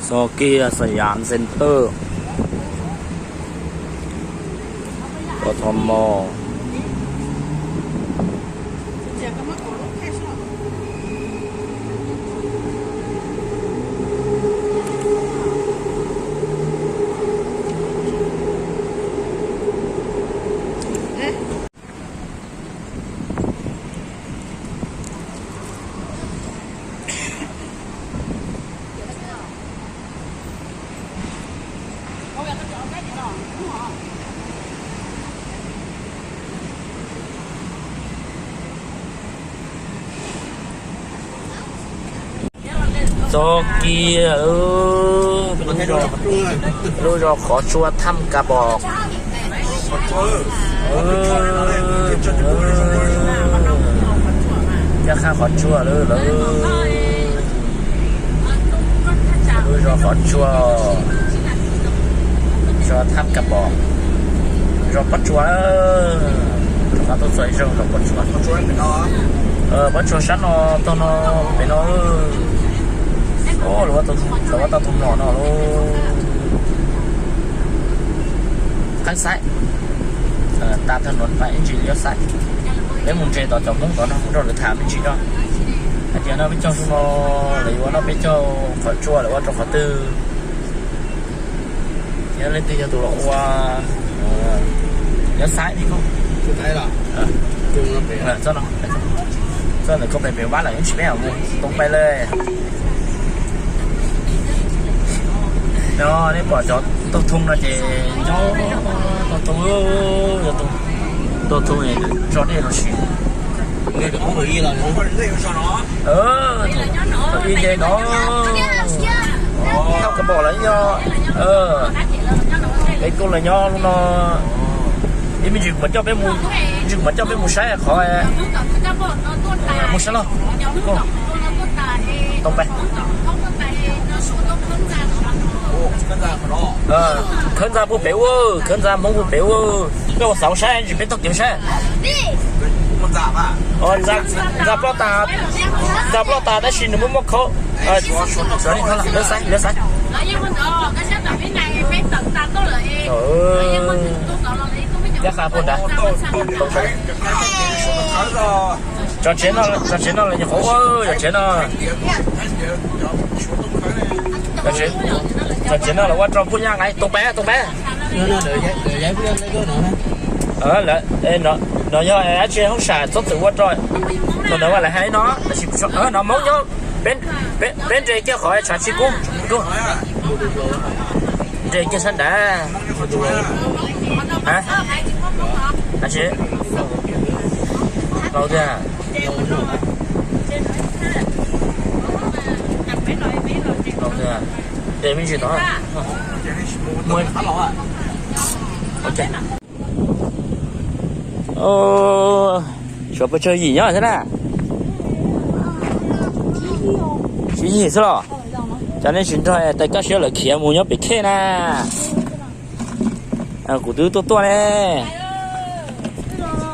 Txog kiag Xayas Center, K T M. Txog kiag lub zos qhov tsua Thaj Ka Pos. Caj qha qhov tsua lawm. Lub zos qhov tsua, zos Thaj Ka Pos, zos pob tsuas. Rov qab tuaj txog ib zaug zos pob tsuas. Pob tsuas sab no, tog no, pem no. Lawv ua tau tus mlom no lauj. Qeeb xaib, tas tag nrho pais ib ntsis liab xaib. Peb mus ntses tom cov Hmoob tod no, mus nrog lawv tham me ntsis no. Hais tias no peb caug hnub no lawv yuav noj peb caug qhov tsua lawv ua rau qhov twg. Yog leej twg yog tus los ua, liab xaib. Txoj ntawm koj pem pem vab lawm yeej tsis peb mus too pais lawm. No nej pom cov taug thoo no ces nyob taug thoo, taug thoo zos dej los sis. Ib ce no, Thaj Ka Pos lawv yog, peb kuj los nyob lub no. Ib me ntsis kuv mam coj peb mus, ib me ntsis kuv mam coj peb mus saib qhov, mus saib los. Too pais. Khawb ntxa puag pem ua, khawb ntxa Hmoob puag pem ua. Koj ua xauv saib ntsis peb taug kev saib. Ntxa ploj tas, ntxa ploj tas tab sis nws muaj muaj khau. Liab xaib, liab xaib. Caj qha puag nrad. Tso tsev no, tso tsev no los nyuam qhuav ua, tso tsev no. Tso tsev no los ua rau puj nyaj nqaij, too pab, too pab. No yog dab tsi hoob sam txhob txwm ua rau. Thaum ntawd mas lawv hais no, tab sis no Hmoob nyob, peb nres kiag qhov tshav tsis kub. Nres kiag sab nrad. Dab tsi? Laus tiag. Laus tiag. Ces me ntsis no. Tshuav pes tsawg yim nyob thiab na? Tsib yim xwb los? Cov nej tsis nrog tais kaj siab lawv khiav mus nyob pem khej na. Kuv twb tuaj tuaj ne.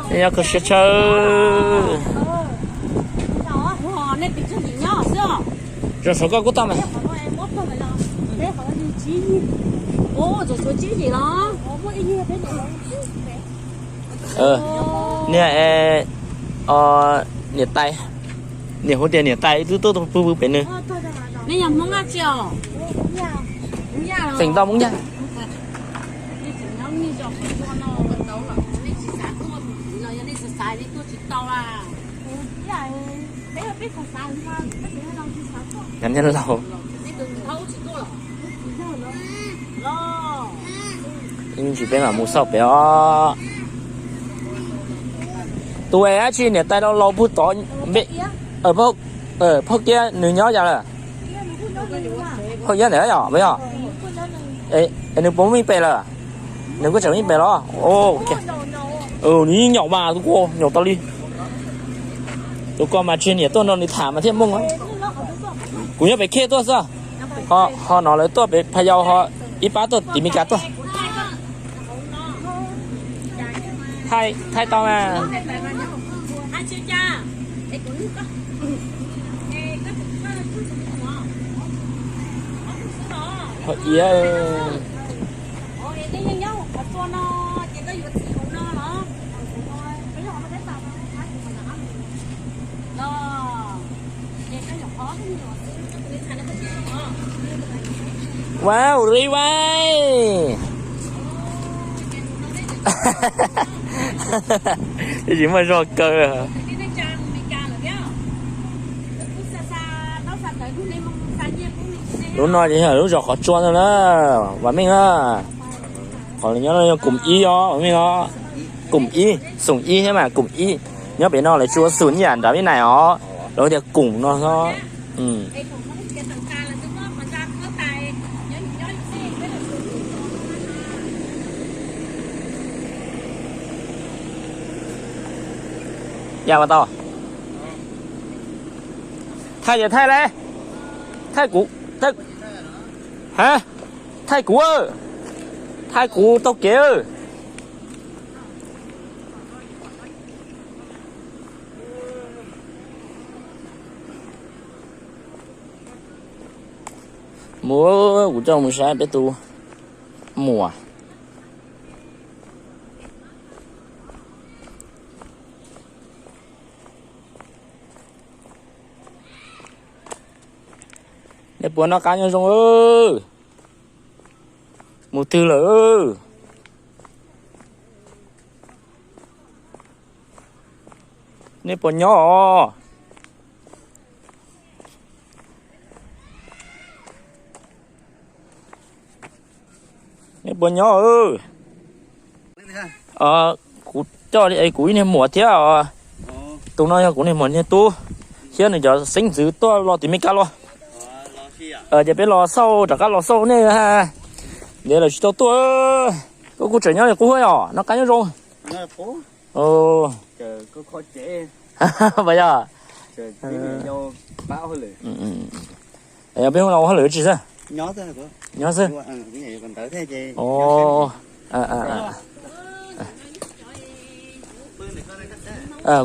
Nej nyob kho siab tshaj. Zoo sav koj kuj tau mas. Niam, niam tais, niam hu tias niam tais twb tuaj pw pw pem nws. Feem ntau Hmoob Nyab. Nyab laus. Ib ntsis peb mam mus xauj pem os. Tus es dab tsi niam tais laus laus puag tod, phauj kiab nws nyob yam lawm. Phauj kiab ntawd yom, yog. Es nws puas muaj me pem lawm? Nws kuj tseem me pem los? Nws yeej nyaum mas, tus ko nyaum tau li. Tus ko mas tsis niam tuaj nrog nws tham mas thiaj muaj. Kuv nyob pem khej tuaj xwb. Ho no lawv tuaj pem Phaj Yau ho ib pab tuaj tim Mes Kas tuaj. Thaij tau mas. Iab. Wow, ri vai. Tsis muaj zog kaw. Lub no ces yog lub zos qhov tsua ntag na, vam meej na. Qhov nyob no yog kum ib os, vam meej os. Kum ib, xoom ib thiab mas kum ib. Nyob pem no lawv tsis ua xoom ib yam nram Vib Nais os, lawv tias kum no xwb. Ya ua tau. Thaij ces thaij lauj. Thaij kuv, thaij, ha, thaij kuv, thaij kuv taug kev. Mus, kuv coj mus saib peb tus muam. Nej puas noj qab nyob zoo? Mus twg lawm? Nej puas nyob os? Nej puas nyob? Kuv coj li kuv ib niag muam thiab os. Tus no yog kuv niag muam niag tub, thiab nws cov xeeb ntxwv tuaj los tim Meskas los. Ces peb los xauj, rov qab los xauj nej. Ntev lawm tsis tau tuaj. Koj kuj tseem nyob li qub os, noj qab nyob zoo. Pas yog, peb ua hauj lwm tsis xwb, nyob xwb.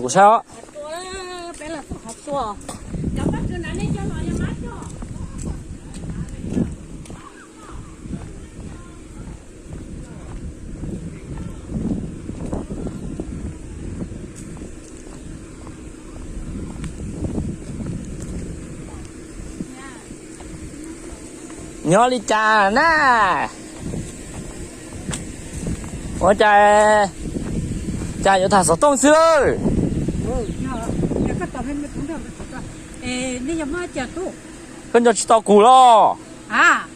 Kuv saib os. Nyob li cas na? Ua cas, cas yuav tham xov tooj xwb? Koj nco tsis tau kuv los?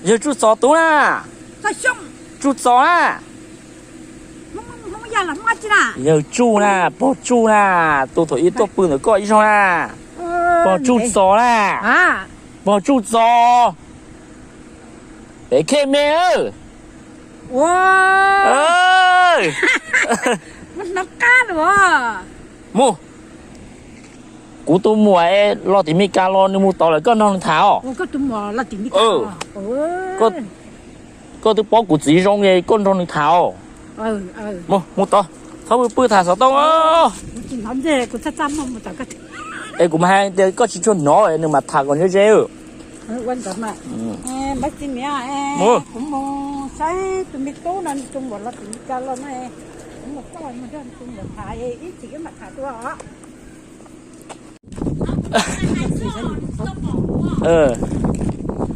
Yawg Tsuj Txos tub na. Tsuj Txos na. Yawg Tsuj na, pog Tsuj na, tus thaum ub tuaj pw ntawm koj ib zaug na. Pog Tsuj Txos na. Pog Tsuj Txos. Pem khej me. Mus, kuv tus muam los tim Meskas los nws mus tod lawm, koj nrog nws tham os. Koj twb paub kuv txiv zoo li, koj nrog nws tham os. Mus, mus tod, txhob pw pw tham xov tooj. Es kuv mas hais tias koj tsis tshua hnov nws mas tham kom ze ze. Mus, kuv mus saib tus me tub no, tus muam los tim Meskas los no, kuv mus coj mus nrog tus muam tham, ib chim wb mam tham dua os.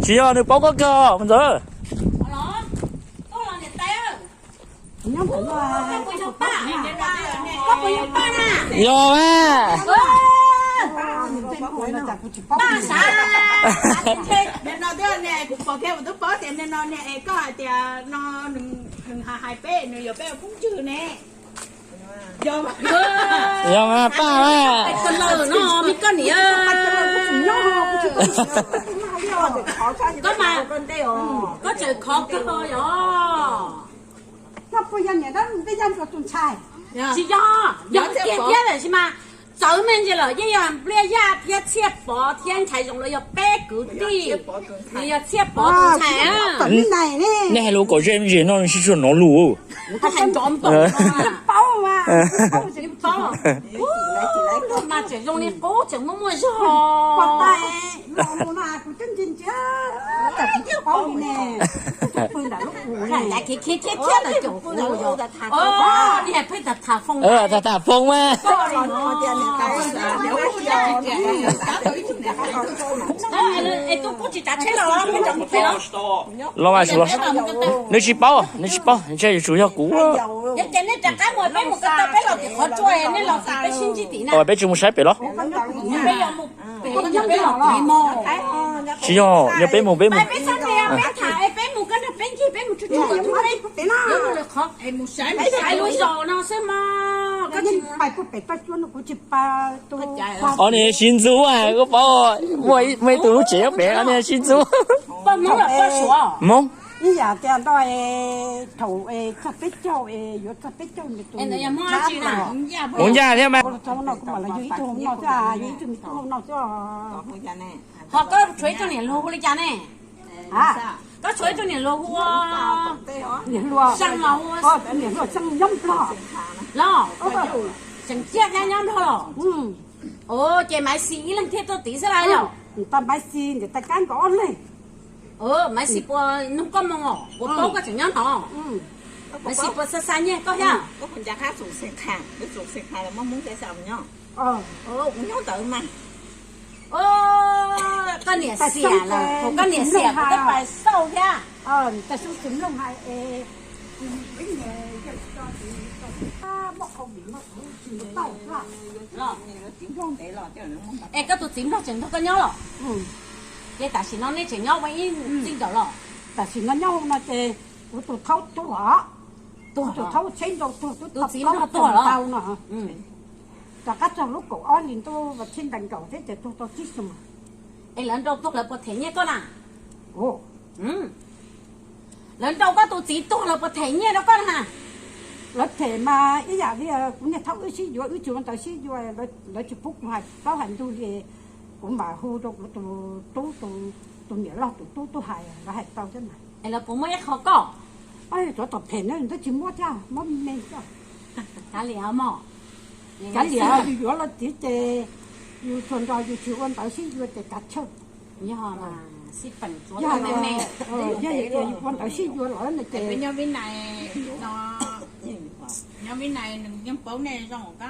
Tsis yog nws paub koj kawg os, ntxawm. Yog a. Kuv pom kiag kuv twb paub tias nim no es koj hais tias no nws hais peb nws yog peb ua phooj ywg ne. Yog mas paj na. Koj mas, koj tseem khov kawg yog. Tsis yog, yog tiag thiab lawm sis mas txawv me ntsis lawm yeej yog Npliaj Yaj thiab Txhiaj Pov thiab Ntxhais Zoov lawv yog peb kwv tij. Nws yog Txhiaj Pov tus ntxhais. Nej hais lus kom ze me ntsis no nws tsis tshua hnov lus. Mas tseem zoo li qub tseem muaj muaj zog. Tham tham foos mas. Los mas, nws tsis paub, nws tsis paub, ntshe yuav tsum yog kuv. Peb tsis mus saib pem los? Tsis yog, yog peb mus peb mus. Ob niag sib ntxub, koj paub, muaj ib tug lub tsev nyob pem, ob niag sib ntxub. Hmoob. Ib yam tias ntawd, thaum txog peb caug, yuav txog peb caug, Hmoob Ncaj thiab mas. Ho koj tshuav ib tug niam hluas hu li cas ne? Koj tshuav ib tug niam hluas hu, niam hluas Xeeb los hu, niam hluas Xeeb nyob Nplog los? Xeem Ciaj nyob Nplog los? Ces Maiv Xis ib leeg thiaj tuaj tiv xwb los yog? Tag Maiv Xis ntawm Tais Kab nkawd ob leeg. Maiv Xis puas nug koj moo os, puas paub koj tseem nyob no? Maiv Xis puas xa xa nyiaj koj thiab? Koj niam xiam lawm, koj niam xiam kuv twb pais xauj thiab. Es koj tus txiv Nplog tseem nrog koj nyob los? Ces tam sim no nej tseem nyob ua ib txij nkaus los? Tam sim no nyob no ces kuv tus thaub tuag, tus thaub tsheb nrau tuag, tus txiv Nplog tuag los? Rov qab txog lub kaum ob hlis ntuj vas thib nees nkaum thiab ces tuag tau tsib xyoos. Es lawv nrau tuag lawv puas them nyiaj koj na? Lawv nrau koj tus txiv tuag lawv puas them nyiaj rau koj na? Lawv them mas ib yam li kuv niag thaub wb sib yuav, wb tsis ua ntawv sib yuav, lawv tsis pub kuv hais plaub hais ntug li. Kuv mam hu rau kuv tus tub, tus niam loj tus tub tuaj hais, lawv hais tau thiab mas. Es lawv puas muab ib qho koj? Cov tom phem na, ntawd tsis muab thiab, muab me me xwb. Kav liam mog. Kav liam, yus yuav los txiv ces yus tsuas nrog yus tsis ua ntawv sib yuav ces kav chawj. Yog, yog tias yus ua ntawv sib yuav lawm no ces nyob Vib Nais, nws yeej paub nej zoo kab.